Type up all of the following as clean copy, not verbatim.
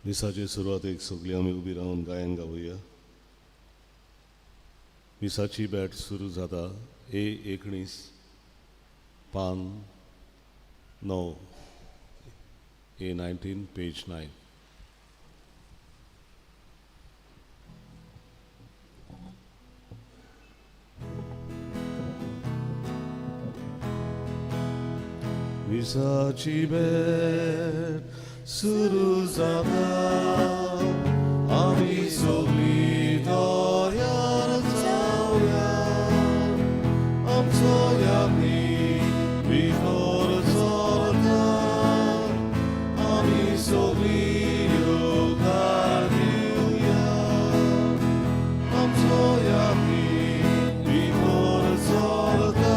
मिसाचे सुरवातेक सगळीं आमी उबी रावन गायन गावया. मिसाची भेट सुरू जाता ए 19 पान 9, ए 19 पेज 9. मिसाची भेट सुरू जाता, आमी सगळीं तयार जावया, आमचो यादीक भितर सरता, आमी सगळीं येवकार दिवया, आमचो यादीक भितर सरता,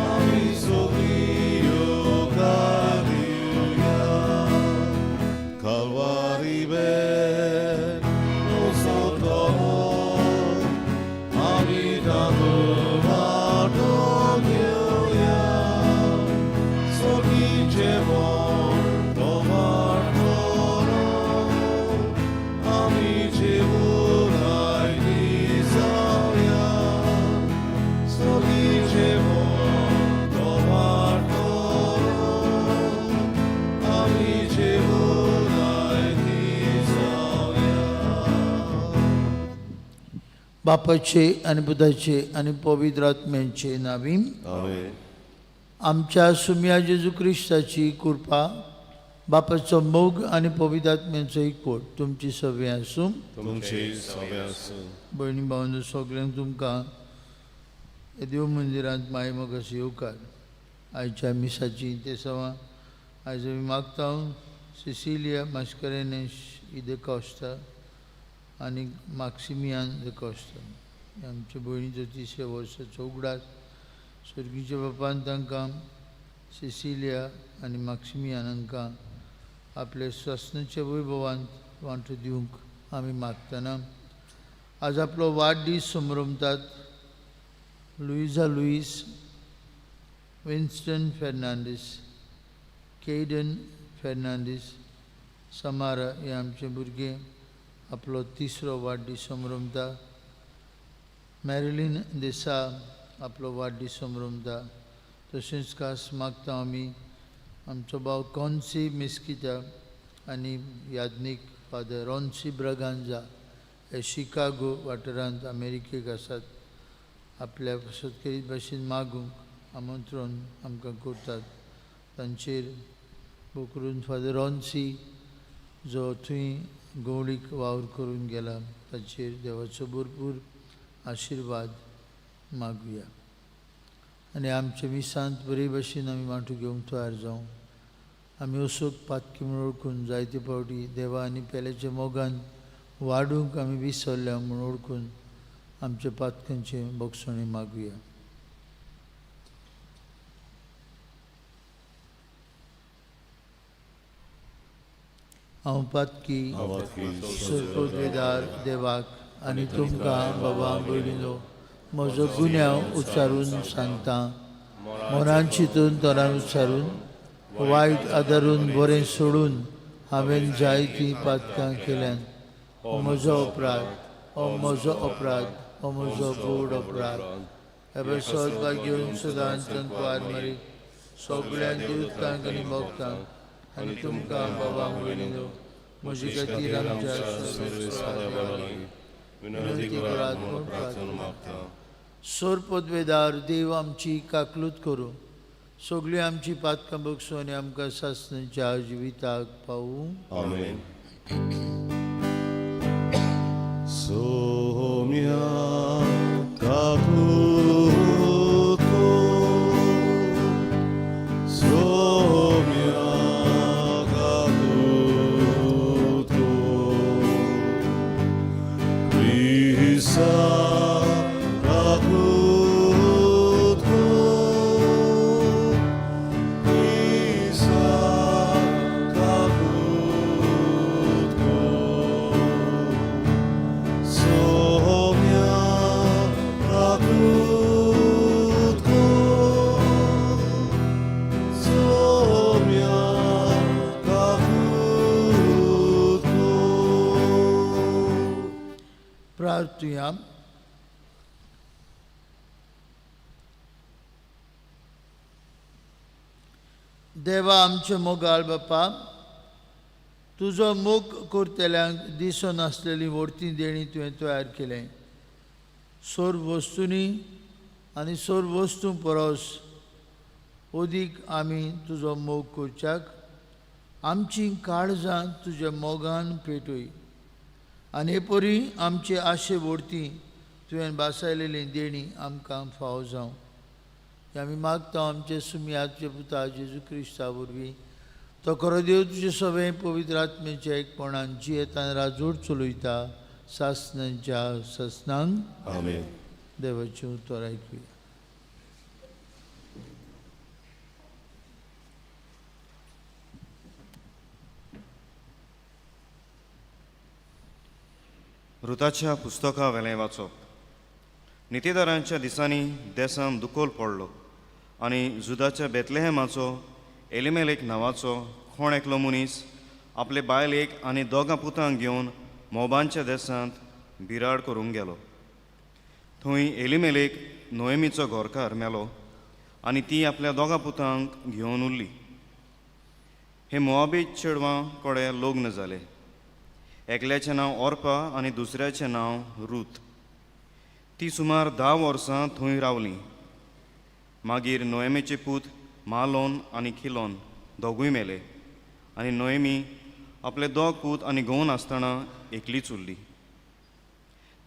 आमी सगळीं येवकार दिवया. Kalvari भेट सोदतलो, आमी तातूंत वांटो घेवया, सगळीं जेवण तो वाडटलो, आमी जेवून आयती जावया, सगळीं जेवण तो वाडटलो, आमी जेवून आयती जावया. बापाचे आनी पुताचे आनी पवित्र आत्म्याचे नावी. आमेन. आमच्या सुम्या जेजू क्रिस्ताची कृपा, बापाचो मोग आनी पवित्र आत्म्याचो एकवट तुमची सवे आसूं. तुमचे सवे आसूं. भयणी भावंडो, सगल्यांक तुमकां ह्या देव मंदिरांत माय मोगाचो येवकार. आयच्या मिसाची तेसांवां आयज आमी मागता सिसिलिया मास्करेनेश दे कॉस्ता आनी माक्सिमियान दे कॉस्ता हे आमच्या भयणीचो तिसऱ्या वर्साचो उगडास. सर्गीच्या बापान तांकां सिसिलिया आनी माक्सिमियान हांकां आपल्या स्वासनाच्या वैभवांत वांटो दिवंक आमी मागतना, आज आपलो वाडदीस समरमतात लुईजा लुईस, विन्स्टन फेर्नांडीस, केडन फेर्नांडीस, समारा हे आमचे भुरगे आपलो तिसरो वाडदीस समरमता. मॅरिलीन देसा आपलो वाडदीस समरमता. तशेंच खास मागता आमी आमचो भाव कॉन्सी मिस्किता आनी याज्ञीक फादर रॉन्सी ब्रगांजा हे शिकागो वाठारांत अमेरिकेक आसात, आपल्या सत्करीत भाशेन मागूंक आमंत्रण आमकां करतात. तांचेर करून फादर रॉन्सी जो थंय गवळीक वावर करून गेला ताचेर देवाचो भरपूर आशिर्वाद मागुया आनी आमच्या मिसांत बरे भशेन आमी वांटो घेवंक तयार जावं. आमी असोक पातकी म्हूण वळखून जायते फावटी देवा आनी पेल्याच्या मोगान वाडूंक आमी विसरल्या म्हूण वळखून आमच्या पातकांचे भोगसणी मागुया. हांव पातकी सरपदवेदार देवाक आनी तुमकां बाबा भयणीनो म्हजो गुन्यांव उच्चारून सांगता. मनान चिंतून तोरान उच्चारून वायट आदारून बरें सोडून हांवें जायतीं पातकां केल्यान. हो म्हजो अपराध, हो म्हजो अपराध, हो म्हजो गोड अपराध. हे सदभाग घेवन सदांच तंकवार मारी सगळ्या देवतांक आनी भक्तांक आनी तुमकां बाबा भयणीनो म्हजे खातीर आमच्या विनंती करात म्हूण प्रार्थना मागता. सोरपदवेदार देव आमची काकलूत करूं, सगळीं आमची पातकां बगसूं आनी आमकां सासणाच्या जिविताक पावूं. आमेन. सोम्या काकूत कर, सोम्या काकूत कर, क्रिस्ता काकूत कर, क्रिस्ता काकूत कर, सोम्या प्रार्थुया. देवा आमचे मोगाळ बापा, तुजो मोग करतल्यांक दिसून आसलेली व्हडती देणी तुवें तयार केलें. सर्व वस्तूंनी आनी सर्व वस्तूं परस अदीक आमी तुजो मोग करच्याक आमची काळजां तुज्या मोगान पेटय आनी हे परी आमचे आशे व्हडती तुवें भासायलेली देणी आमकां फावो जावं. आमी मागता आमचे सुमयाचे पुता जेजू क्रिस्ता वरवीं, तो खरो देव तुजे सगळें पवित्र आत्म्याच्या एकपणान जियेतान राजवट चलयता सासनांच्या सासनांक. आमेन. देवाचें उतर आयकुया. रुताच्या पुस्तका वेलें वाचप. नितीदारांच्या दिसांनी देसान दुकोल पडलो आनी जुदाच्या बेतलेहेमाचो एलिमेलेक नांवाचो कोण एकलो मनीस आपले बायलेक आनी दोगां पुतांक घेवन मोबांच्या देसांत बिराड करूंक गेलो. थंय एलिमेलेक नोएमीचो घरकार मेलो आनी ती आपल्या दोगां पुतांक घेवन उरली. हे मोआबी चेडवां कडेन लग्न जाले. एकल्याचें नांव ओर्पा आनी दुसऱ्याचें नांव रूत. ती सुमार 10 वर्सां थंय रावलीं. मागीर नोएमीचे पूत मालोन आनी खिलोन दोगूय मेले आनी नोएमी आपले दोग पूत आनी घोव नासतना एकलीच उरली.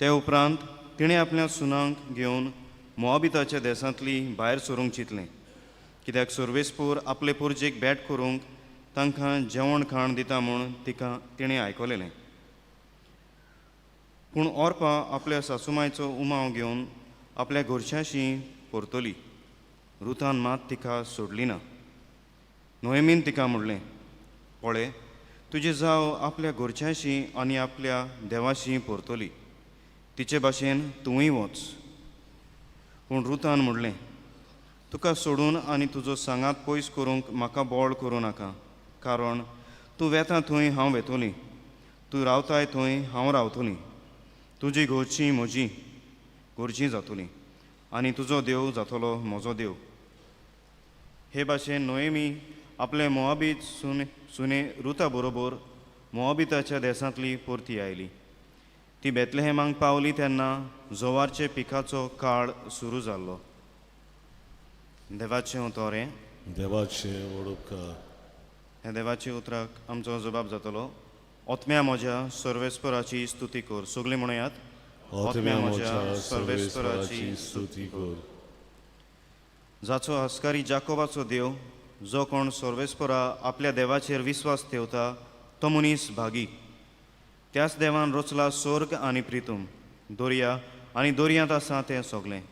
ते उपरांत तिणें आपल्या सुनांक घेवन मोआबिताच्या देसांतली भायर सरूंक चिंतलें, कित्याक सर्वेस्पोर आपले पुर्जेक भेट करूंक तांकां जेवण खाण दिता म्हूण तिका तिणें आयकलेलें. पूण ओर्पा आपल्या सासुमायचो उमाव घेवन आपल्या घरच्यांशी परतली. रुतान मात तिका सोडली ना. नोएमीन तिका म्हणलें, पळय, तुजी जाव आपल्या घरच्यांशी आनी आपल्या देवाशी परतली, तिचे भाशेन तुवूय वच. पूण रुतान म्हणलें, तुका सोडून आनी तुजो सांगात पयस करूंक म्हाका बोळ करूं नाका, कारण तूं वेता थंय हांव वेतोली, तूं रावताय थंय हांव रावतली, तुजी घरची म्हजी घरची जातली आनी तुजो देव जातलो म्हजो देव. हे भाशेन नोएमी आपले मोआबीत सुने रुता बरोबर मोआबिताच्या देसांतली परती आयली. ती बेतलेहेमाक पावली तेन्ना जोवारचे पिकाचो काळ सुरू जाल्लो. देवाचें उतर हें. देवाचें व्हड उपकार. ह्या देवाच्या उतराक आमचो जबाब जातलो. ओतम्या म्हज्या सर्वेस्पराची स्तुती कर. सगळीं म्हणयात, ओतम्या म्हज्या सर्वेस्पराची स्तुती कर. जाचो हस्कारी जाकोबाचो देव, जो कोण सर्वेस्परा आपल्या देवाचेर विस्वास ठेवता तो मनीस भागी. त्याच देवान रचला स्वर्ग आनी प्रितूम, दर्या आनी दर्यांत आसा तें सगळें.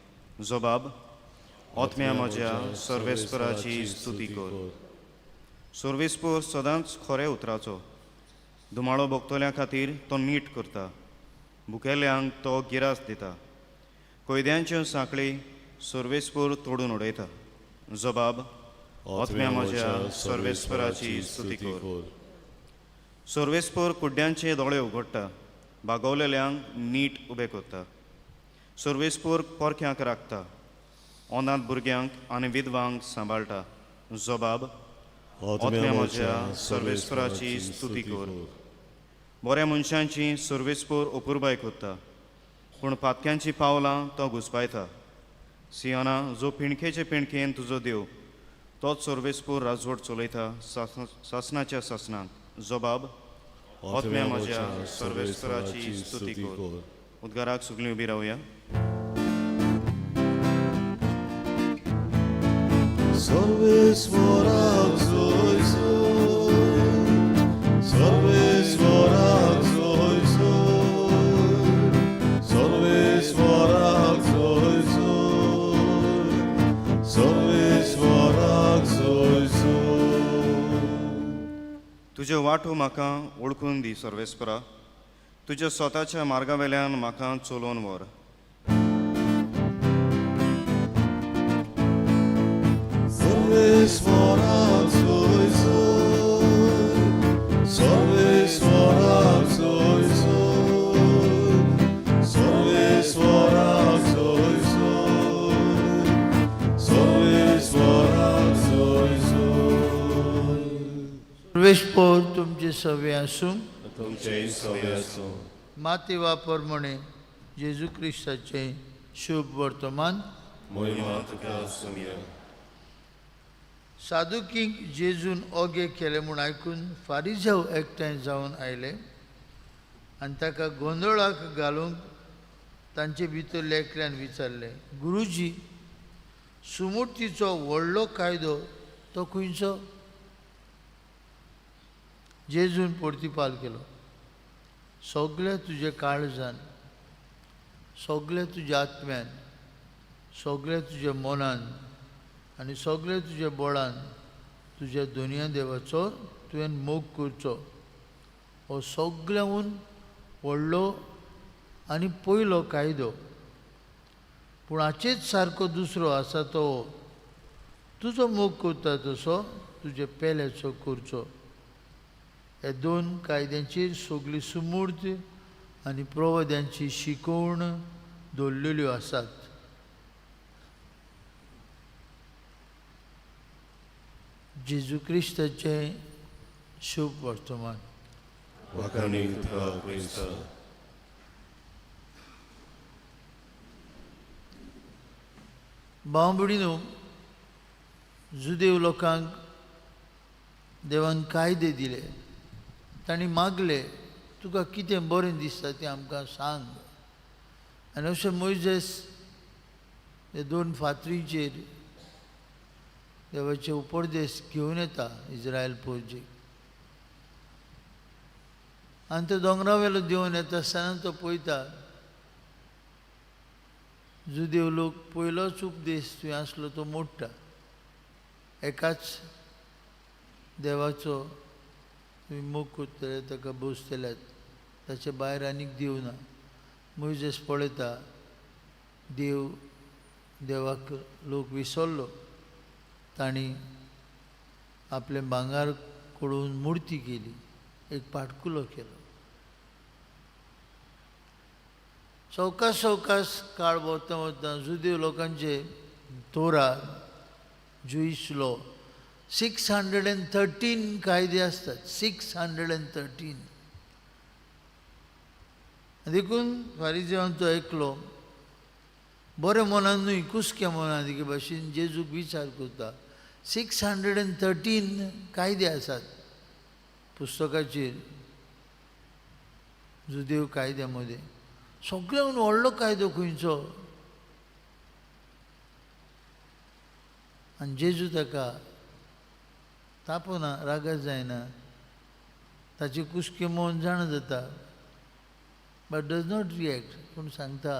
जबाब, ओतम्या म्हज्या सर्वेस्पराची स्तुती कर. सर्वेस्पोर सदांच खरें उतराचो, धुमाळो भोगतल्या खातीर तो नीट करता, भुकेल्यांक तो गिरास दिता, कैद्यांच्यो सांखळी सर्वेस्पोर तोडून उडयता. जबाब, ओतम्या म्हज्या सर्वेस्पराची स्तुती कर. सर्वेस्पोर कुड्ड्यांचे दोळे उगडटा, बागवलेल्यांक नीट उबे करता. सर्वेस्पोर परख्यांक राखता, अनाथ भुरग्यांक आनी विधवांक सांबाळटा. जबाब, ओतम्या म्हज्या सर्वेस्पराची स्तुती कर. बऱ्या मनशांची सर्वेस्पोर अपुरबाय करता, पूण पातक्यांची पावलां तो घुसपायता. सियाना, जो पिणखेचे पिणखेन तुजो देव, तोच सर्वेस्पोर राजवट चलयता सासनाच्या सासनाक. जबाब, ओतम्या म्हज्या सर्वेस्पराची स्तुती कर. उद्गाराक सगळीं उबी रावया. सर्वेस्पराक जय जय, सर्वेस्पराक जय जय, सर्वेस्पराक जय जय, सर्वेस्पराक जय जय. तुज्यो वाटो म्हाका वळखून दी सर्वेस्परा, तुज्या स्वताच्या मार्गा वेल्यान म्हाका चलोवन व्हर. सर्वेस्पराक जय जय, सर्वेस्पराक जय जय, सर्वेस्पराक सर्वेस्पोर तुमचे सवे आसूं। तुमचेय सवे आसूं। माती वापर म्हणे जेजू क्रिस्ताचें शुभ वर्तमान। मोहिमा तुका आसुया। सादुकींक जेजून ओगे केले म्हूण आयकून फारिजांव एकठांय जावन आयले आनी ताका गोंदळाक घालूंक तांचे भितर एकल्यान विचारलें, गुरुजी, सुमुर्तीचो व्हडलो कायदो तो खंयचो? जेजून प्रतिपाल केलो, सगळ्या तुज्या काळजान, सगळ्या तुज्या आत्म्यान, सगळ्या तुज्या मनान आनी सगळ्या तुज्या बळान तुज्या दोनया देवाचो तुवें मोग करचो। हो सगळ्याहून व्हडलो आनी पयलो कायदो। पूण हाचेच सारको दुसरो आसा तो तुजो मोग करता तसो तुज्या पेल्याचो करचो। ह्या दोन कायद्यांचेर सगळी सुमूर्त आनी प्रवाद्यांची शिकवण दवरलेल्यो आसात। जेजू क्रिस्ताचें शुभ वर्तमान। वाखाणी तुका क्रिस्ता। भाव भयणीनो, जुदेव लोकांक देवान कायदे दिले। तांणी मागले, तुका कितें बरें दिसता तें आमकां सांग। आनी अशें मोयजेस हे दोन फातरीचेर देवाचे उपदेश घेवन येता इस्रायल फौजेक। आनी तो दोंगरा वेलो देंवन येता आसतना तो पळयता जुदेव लोक पयलोच उपदेश थंय आसलो तो मोडटा। एकाच देवाचो तुमी मोग करतले, ताका बसतले, ताचे भायर आनीक देव ना। मोयजेस पळयता देव देवाक लोक विसरलो, तांणी आपलें भांगर कडून मुर्ती केली, एक पाटकुलो केलो। सवकास सवकास काळ वता वता जुदेव लोकांचे तोरा ज्युईश लॉ 613 कायदे आसतात, 613। देखून फारिजेवांचो एकलो बरें मनान न्हय कुसक्या मनान एके भाशेन जेजूक विचार करता। 613 कायदे आसात पुस्तकाचेर जुदेव कायद्या मदें। सगळ्यान व्हडलो कायदो खंयचो? आनी जेजू ताका तापना, रागार जायना, ताचें कुसकें मन जाणा जाता, बट डज not react. पूण सांगता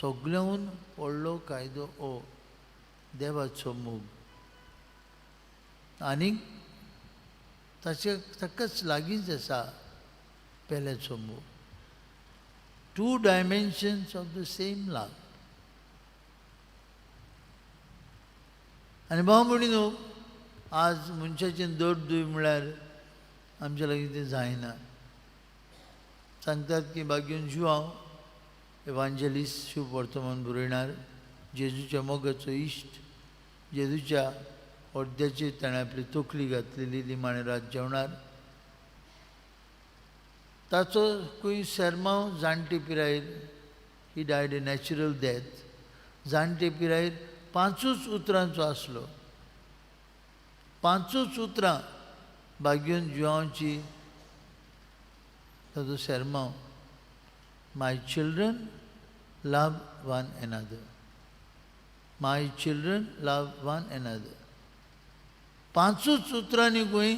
सगळ्याहून व्हडलो कायदो हो देवाचो मोग। आनीक ताचे ताकाच लागींच आसा पेल्याचो मोग। 2 dimensions of the same love. आनी भाव भयणीनो, आज मनशाचें दर्द दुय म्हळ्यार आमच्या लागीं तें जायना। सांगतात की बागेवन जुआंव एवांजेलिस्ट शुभ वर्तमान बरयणार, जेजूच्या मोगाचो इश्ट, जेजूच्या अर्द्याचेर ताणें आपली तकली घातलेली निमाणें रात जेवणार। ताचो खंय सेर्मांव जाणटे पिरायेर, he died a natural death, जाणटे पिरायेर 5 उतरांचो आसलो। 5 उतरां बागेवन जुआंवची ताचो सेर्मांव, my children love one another, my children love one another. 5 उतरांनी खंय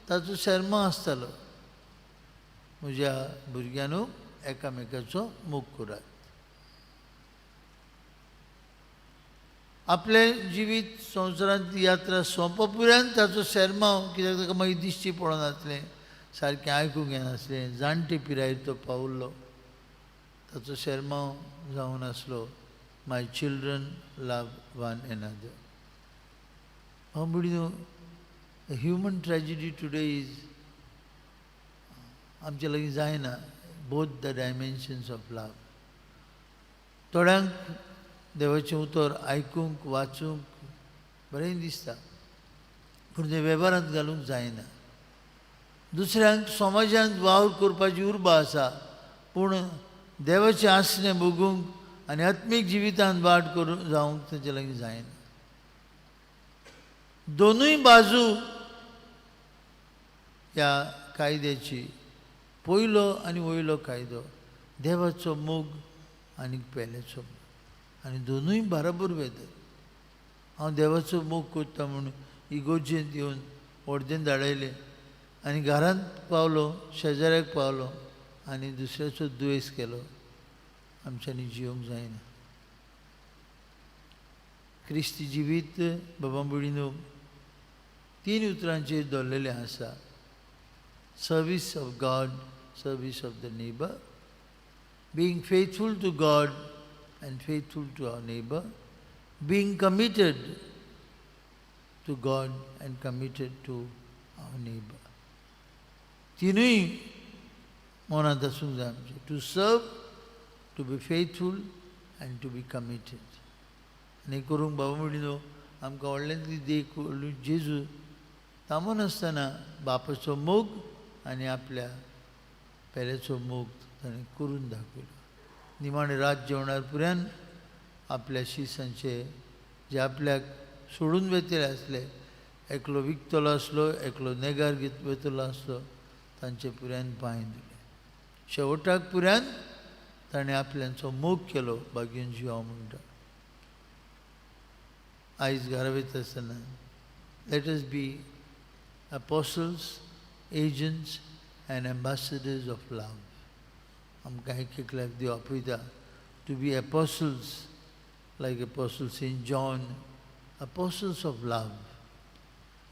ताचो सेर्मांव आसतालो, म्हज्या भुरग्यांनो एकामेकाचो मोग करात। आपलें जिवीत संवसारांतली यात्रा सोंपा पर्यंत ताचो सेर्मांव, कित्याक ताका मागीर दिश्टी पडनासलें, सारकें आयकूंक येनासलें, जाणटे पिरायेर तो पावल्लो, ताचो सेर्मांव जावन आसलो my children love one another. हांव भुरगीं, ह्युमन ट्रेजिडी टुडे is आमचे लागीं जायना both the dimensions of love. थोड्यांक देवाचें उतर आयकूंक वाचूंक बरें दिसता, पूण तें वेव्हारांत घालूंक जायना। दुसऱ्यांक समाजांत वावर करपाची उर्बा आसा, पूण देवाचें आसणें भोगूंक आनी आत्मीक जिवितांत वाड करूंक जावंक ताचे लागीं जायना. दोनूय बाजू ह्या कायद्याची, पयलो आनी वयलो कायदो, देवाचो मोग आनी पेल्याचो मोग, आनी दोनूय बराबर वेतात. हांव देवाचो मोग करता म्हूण इगोर्जेंत येवन वर्देन धाडयलें आनी घरांत पावलो, शेजाऱ्याक पावलो आनी दुसऱ्याचो दुयेंस केलो, आमच्यांनी जियोंक जायना. क्रिस्ती जिवीत बाबा भयणीनो तीन उतरांचेर दवरलेलें आसा, service of God, service of the neighbour, being faithful to God and faithful to our neighbour, being committed to God and committed to our neighbour. तिनूय मनांत आसूंक जाय आमचें, to serve, to be faithful and to be committed. आनी करूंक बाबा म्हणिल्लो आमकां व्हडल्यांतली देख व्हडलो जेजू थांबनासतना बापाचो मोग आनी आपल्या पेल्याचो मोग ताणें करून दाखयलो. निमाणें रात जेवणार पुऱ्यान आपल्या शिसांचे जे आपल्याक सोडून वेतले आसले, एकलो विकतलो आसलो, एकलो नेगार घेत वेतलो आसलो, तांचे पुऱ्यान पांय दिले. शेवटाक पुऱ्यान ताणें आपल्यांचो मोग केलो. भाग्यन जिवाव म्हणटा. आयज घरा वयता आसतना let us be apostles, agents and ambassadors of love. आमकां एक एकल्याक देव आपयता to be apostles like apostle Saint John, apostles of love,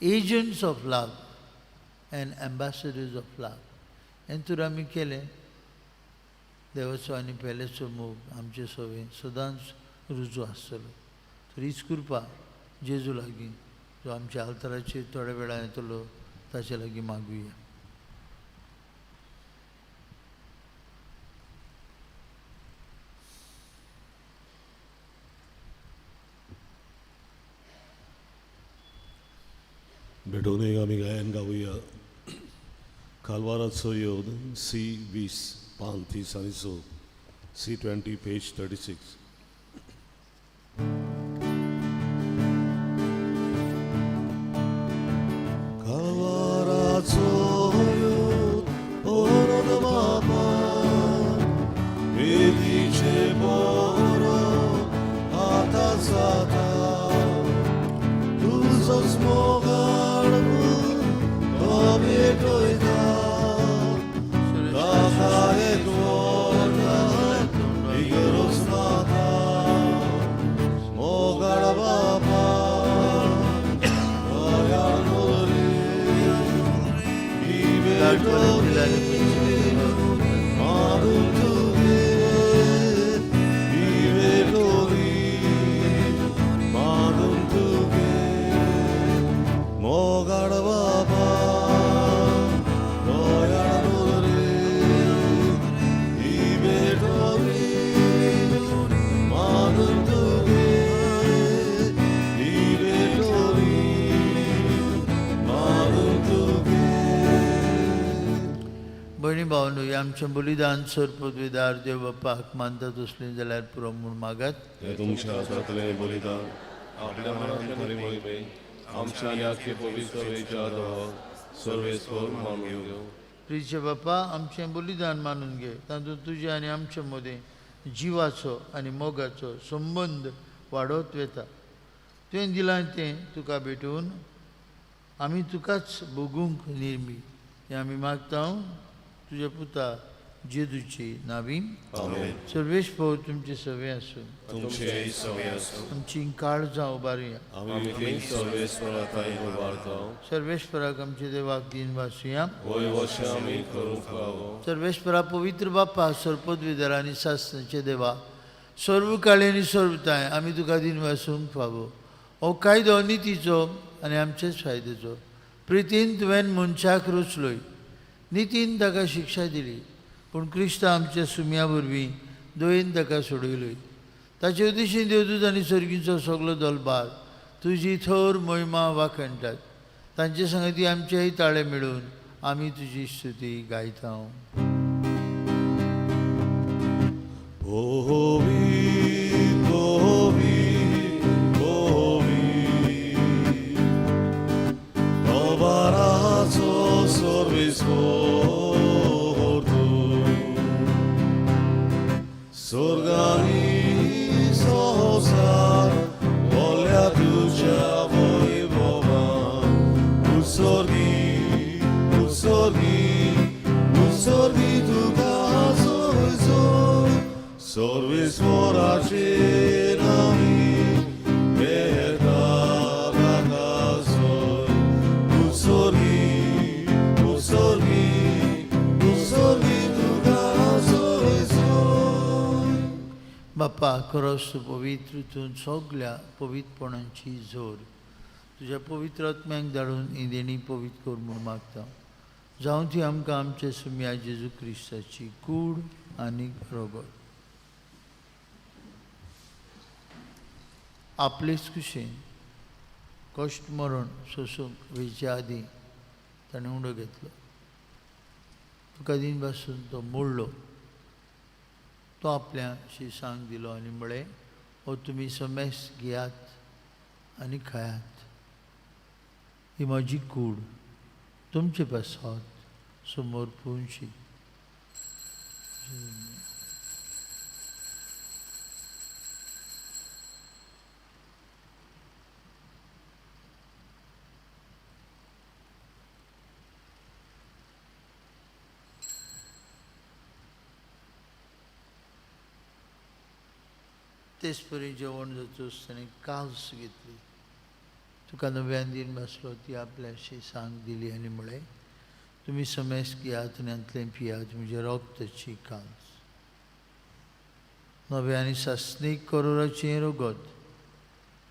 agents of love and ambassadors of love. हें तर आमी केलें, देवाचो आनी पेल्याचो मोग आमचे सवें सदांच रुजू आसतलो. तर हीच कृपा जेजू लागीं जो आमच्या आल्ताराचेर थोड्या वेळान येतलो ताचे लागीं मागुया. भेटून एक आमी गायन गावया. कालवाराचो योद सी 20 पान 30 आनी 6, सी 20 पेज 36. कालवाराचो योद परत बापा वेदीचे बरो आतां जाता, तुजोच मोगाळ तो भेटयता, ताका एकवटा इगरोज नाका, मोगाळ बापा दयाळ रे, ही भेटोली मारून तुगे, ही भेटोली मारून तुगे, मोगाळ बापा दयाळ रे, ही भेटोली मारून तुगे, ही भेटोली मारून तुगे. भयणी भावनो, हें आमचें बलिदान सर पदवीदार देव बापाक मानता तसलें जाल्यार पुरो म्हूण मागात. ते तुमच्या हातांतलें बलिदान आपल्या मनांतले परिमळे आमच्या आनी आख्खे पवित्र वेच्या सर्वेस्पर मानून घेवं. प्रिचे बापा, आमचें बलिदान मानून घे, तातूंत तुजें आनी आमचे मदें जिवाचो आनी मोगाचो संबंद वाडत वता. तुवें दिलां तें तुका भेटून आमी तुकाच भोगूंक निर्मी, हें आमी मागता तुज्या पुता जेजूची नावी. आमेन. सर्वेश भाव तुमचे सवे आसूं. तुमचे सवे आसूं. आमची काळजां उबारुया. आमी ती सर्वेस्परा ताई उबारता. सर्वेश्वराक आमचे देवाक दिन वासुया. वय वशें आमी करूंक फावो. सर्वेश्वरा पवित्र बापा, सर्पदविदर आनी सासणाचे देवा, सर्व काळी आनी सर्वताय आमी तुका दिन वासूंक फावो. हो कायदो नितीचो आनी आमचेच फायद्याचो. प्रितीन तुवें मनशाक रचलोय, नितीन ताका शिक्षा दिली, पूण क्रिस्त आमच्या सुम्या वरवीं दयेन ताका सोडयलोय. ताचे उद्देशीन देवदूत आनी सर्गीचो सगलो दलबार तुजी थोर महिमा वाखणटात. तांचे संगती आमचेय ताळे मेळून आमी तुजी स्तुती गायता. बापा खरोच तूं पवित्र, तूं सगल्या पवित्रपणाची जोर तुज्या पवित्र आत्म्याक धाडून ही देणी पवित्र कर म्हूण मागता. जावं ती आमकां आमच्या सुम्या जेजू क्रिस्ताची कूड आनी रगत. आपलेच कुशीन कश्ट मरण सोसूंक वेचे आदीं ताणें उंडो घेतलो. तुका दिन पासून तो मोडलो. तो आपल्या शिसांक दिलो आनी म्हळें, हो तुमी समेस घेयात आनी खायात, ही म्हजी कूड तुमचे पासत समर्पूनशी. तेच परी जेवण जातूच ताणें कास घेतली. तुका नव्यान दिन बसलो ती आपल्याशी सांग दिली आनी म्हळें, तुमी समेस घेयात आनी हांतलें पियात, म्हज्या रगताची कास. नव्या आनी सासणीक करोराचें रगत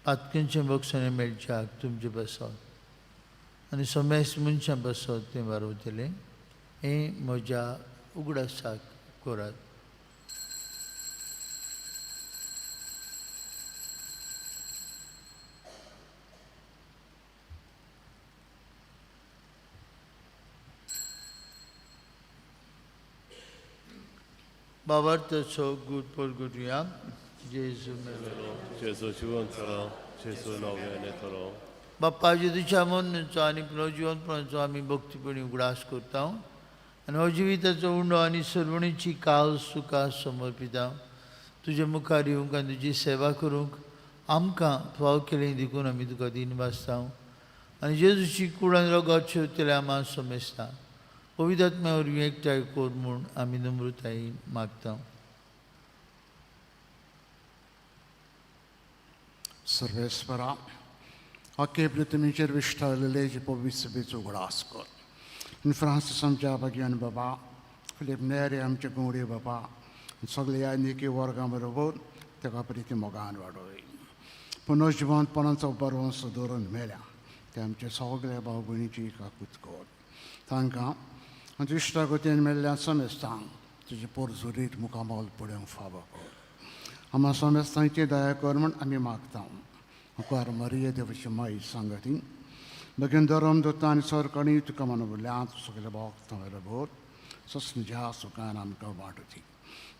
पातकेंचें बक्षणें मेळच्याक तुमचें बसत आनी समेस मनशां बसत तें वारवतलें. हें म्हज्या उगडासाक करात. बाबार्थचो गुड परगुटया जेजू मेलो. जेजू जिवंत थरो, जेजू नव्याने थरो. बाप्पा जेजूच्या मरणाचो आनी पुनर्जिवंतपणाचो आमी भक्तीपणी उगडास करता आनी हो जिविताचो उंडो आनी सर्वणीची काल तुका समर्पिता. तुजे मुखार येवंक आनी तुजी सेवा करूंक आमकां फाव केली देखून आमी तुका दिन भासता आनी जेजूची कूड आनी रगत शेवतले आमा समेस्ता पवित्र आत्म्या वरवीं एकठांय कर म्हूण आमी नम्रतायेन मागता. सर्वेस्परा आखे पृथ्वीचेर विश्ठारलेले जे पवित्र सभेचो उगडास कर. फ्रांसीस आमच्या भाग्यान बाबा, फिलीप नेरे आमचे गवडे बाबा, सगळ्या निकी वर्गां बरोबर ताका प्रिती मोगान वाडोय. पुनर्जिवंतपणाचो बरवंस दवरून मेल्या ते आमचे सगळ्या भाव भयणीची काकूत कर. तांकां आनी इश्टागतीन मेल्ल्या समेस्तांक तुजे पोरजुरीत मुखामोल पळोवंक फावो कर. आमा समेस्तांची दया कर म्हूण आमी मागता. मुखार मरिये देवाची माई सांगती बेगीन धर्म दोता आनी सरकणी तुका मनोबल्यात सगळे भोगता बरोबर सस्नज्या सुखान आमकां वांटती.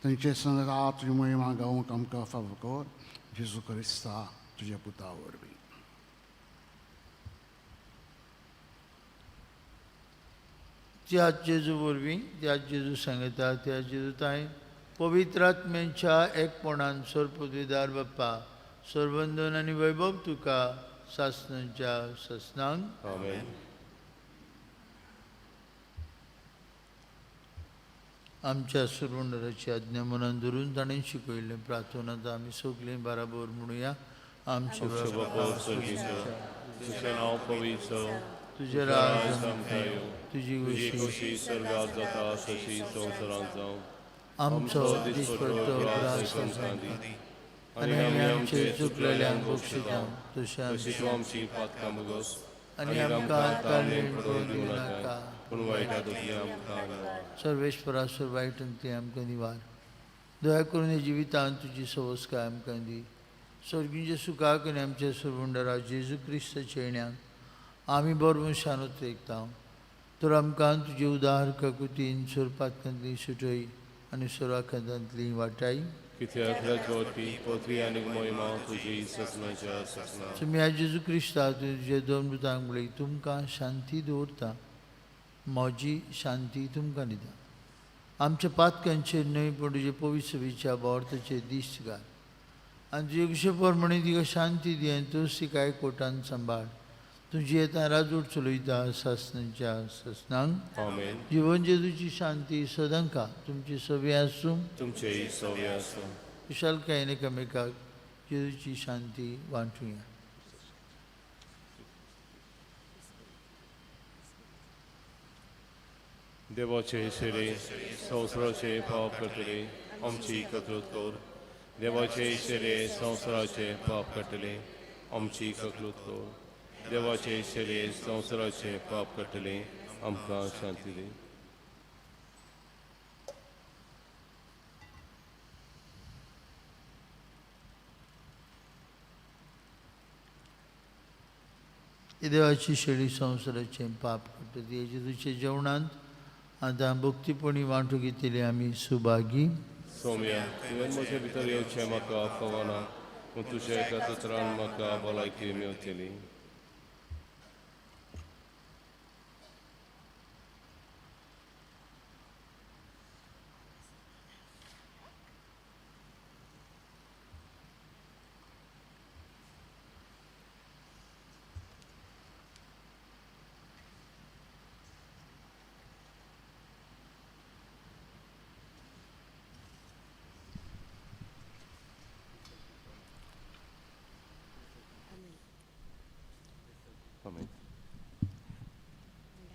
तांचे संगता तुजी महिमा गावंक आमकां फावो कर. जेजू क्रिस्ता तुज्या पुता वरवीं. त्याच जेजू वरवीं, त्याच जेजू सांगता, त्याच जेजू तांय पवित्र आत्म्यांच्या एकपणान सर्वपदवीदार बाप्पा सर्वंदन आनी वैभव तुका सासनाच्या सासनांक. आमेन. आमच्या सुरवंडराची आज्ञा मनान धरून ताणें शिकयल्लें प्रार्थनांत आमी सगलीं बराबर म्हणुया. आमचे बापा स्वर्गीचो, तुजें नांव पवित्र, तुजें राज आमकां येवं, तुजी तुजी खुशी खोशी स्वर्गात जाता तशी संवसारांत जावं. आमचो दिसपडतो ग्रास आमकां दी आनी आमी आमचे चुकलेल्यांक बक्षिता तशें तशी तूं आमची पातकां भोगस आनी आमकां ताळमेळ पडून दिवं नाका, पूण वायटा दुखी आमकां निवार. सर्वेस्परासर वायट ते आमकां निवार. दया करून हे जिवितांत तुजी सवस्काय आमकां दी. स्वर्गींच्या सुखाक आनी आमच्या सरवंडरा जेजू क्रिस्ताच्या येण्याक आमी बरोबर शानूत एकता. तर आमकां तुजे उदार काकुतीन सोरपांतली सुटय आनी सोराखातांतली वाटाय. कित्याक राजवटी पदवी आनी मोहिमा तुजी ससनाच्या ससना. तुमी जेजू क्रिस्ता तुजे दोन दुतांक म्हणली तुमकां शांती दवरता, म्हजी शांती तुमकां दिता. आमच्या पातकांचेर न्हय पूण तुजे पवित्र सभेच्या बोर्ताचेर दिश्ट घाल आनी तुजे कशे प्रमाणे तिका शांती दी आनी तूं तिका कोटान सांबाळ. तुजी येता राजवट चलयता सासनाच्या सासनांक. आमेन. जिवन जेजूची शांती सदांका तुमची सवी आसूं, तुमचेय सवे आसूं. विशालकायेन एकामेकाक जेजूची शांती वांटुया. देवाचे शेरे संवसाराचे पाप काडटले आमची ककलूत कर. देवाचे शेरे संवसाराचे पाप काडटले आमची ककलूत कर. देवाचे शेरे संवसाराचे पाप काडटले आमकां शांती दी. देवाची शेळी संवसाराचें पाप करता जेजूच्या जेवणांत आतां भक्तीपणी वांटू घेतली आमी सुभागी. सोम्या, तुवें म्हजे भितर येवचें म्हाका फावना, पूण तुज्या एका उतरान म्हाका भलायकी मेवतली.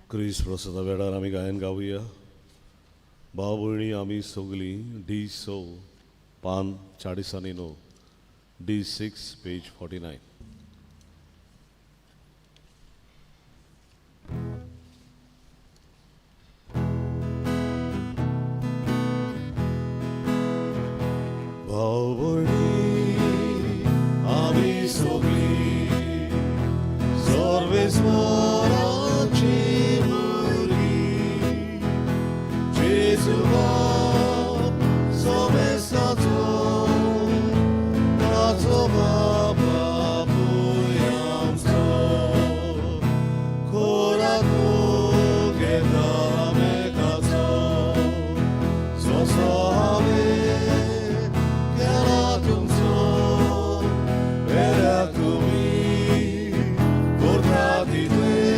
क्रिस्त प्रसादा वेळार आमी गायन गावया. भाव भयणी आमी सगलीं डी स पान 49, D6 page 49. भाव भयणी आमी सगलीं सर्वेस्वराची भुरगीं, जेजू बाप सोमेसाचो ताचो बाप बापूय आमचो, खोराक एकामेकाचो जसो हांवें केला तुमचो, वेल्याक तुमी करता तितलें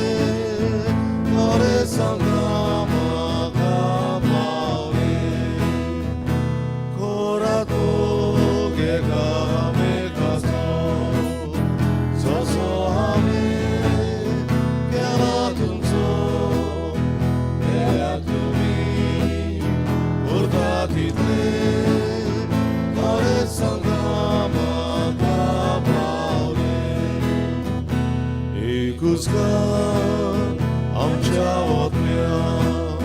खरें सांगता म्हाका पावलें. खोराक एकामेकाचो जसो हांवें केला तुमचो, वेल्याक तुमी करता तितलें खरें सांगता म्हाका पावलें. एकूच गान आमच्या वतल्यान,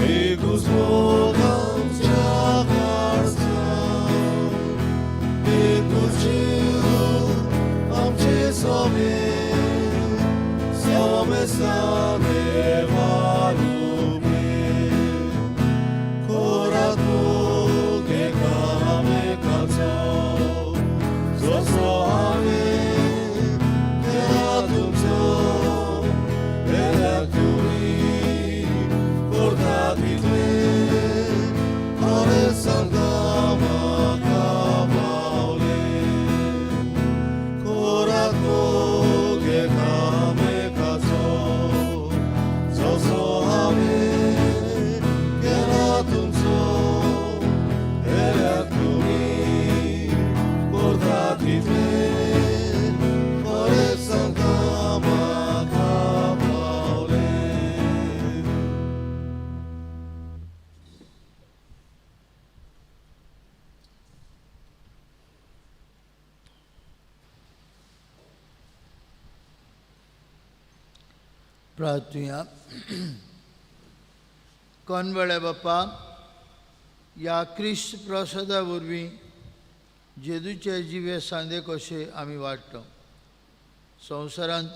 एकूच मोग आमच्या काळजान, एकूच जीव आमचे सोमे सोमेसा देवा रुपे. खोराक मोग एकामेकाचो जसो हांवें केला तुमचो, वेल्याक तुमी करता तितलें खरें सांगता म्हाका पावलें. खोराक मोग एकामेकाचो जसो हांवें केला तुमचो, वेल्याक तुमी करता तितलें खरें सांगता म्हाका पावलें. प्रार्थुया. कोणवेळे बापा, ह्या क्रिस्त प्रसादा वरवीं जेजूचे जिवे सांदे कशे आमी वाडटो, संवसारांत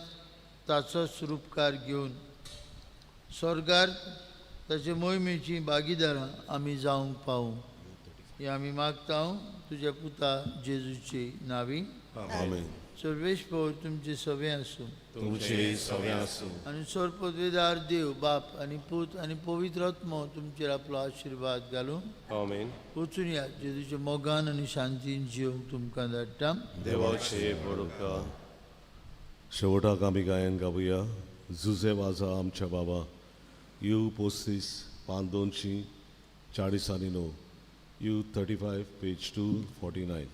ताचोच रुपकार घेवन स्वर्गार ताचे मोहिमेची भागीदारां आमी जावंक पावूं. हें आमी मागता तुज्या पुता जेजूचे नांवी. आमेन. सर्वेस्पर तुमचे सवे आसूं. तुमचे सवे आसूं. आनी सर्वपदवेदार देव बाप आनी पूत आनी पवित्र आत्मो तुमचेर आपलो आशिर्वाद घालूं. आमेन. वचून या, जेजूच्या मोगान आनी शांतीन जिवंक तुमकां धाडटा. देवाचे बरोबर. शेवटाक आमी गायन गावया जुजे वाजा आमच्या बाबा, you 35 पान 249, U 35 page 249.